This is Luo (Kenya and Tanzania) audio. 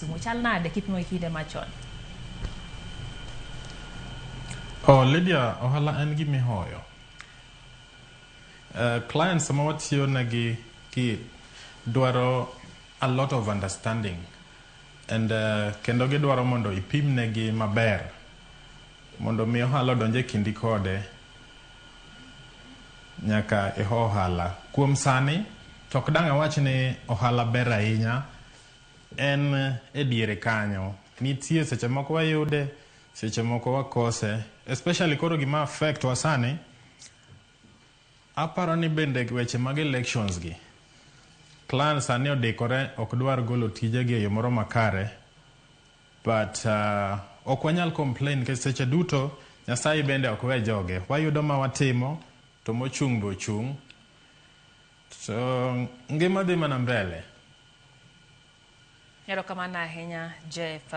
Kisumu chal nade kipimo gi kinde machon? Oh, Lydia, ohala en gima ihoyo. Clients ma watiyo negi ki dwaro a lot of understanding and kendo gidwaro mondo ipim negi maber mondo mi ohala odonj e kindi kode nyaka iho ohala. Kuom sani to ok dang' awach ni ohala ber ahinya En e diere kanyo. Nitie seche moko wayude, seche moko wakose. Especially koro gima affect wa sani, aparo ni bende weche mag elections gi, clan sani odikore ok dwar golo tijegi e yo moro makare. But ok wanyal complain nikech seche duto Nyasaye bende ok we joge. Wayudo ma watimo to mochung' be ochung'. To ngima dhi mana mbele. Erokamano ahinya Jeff.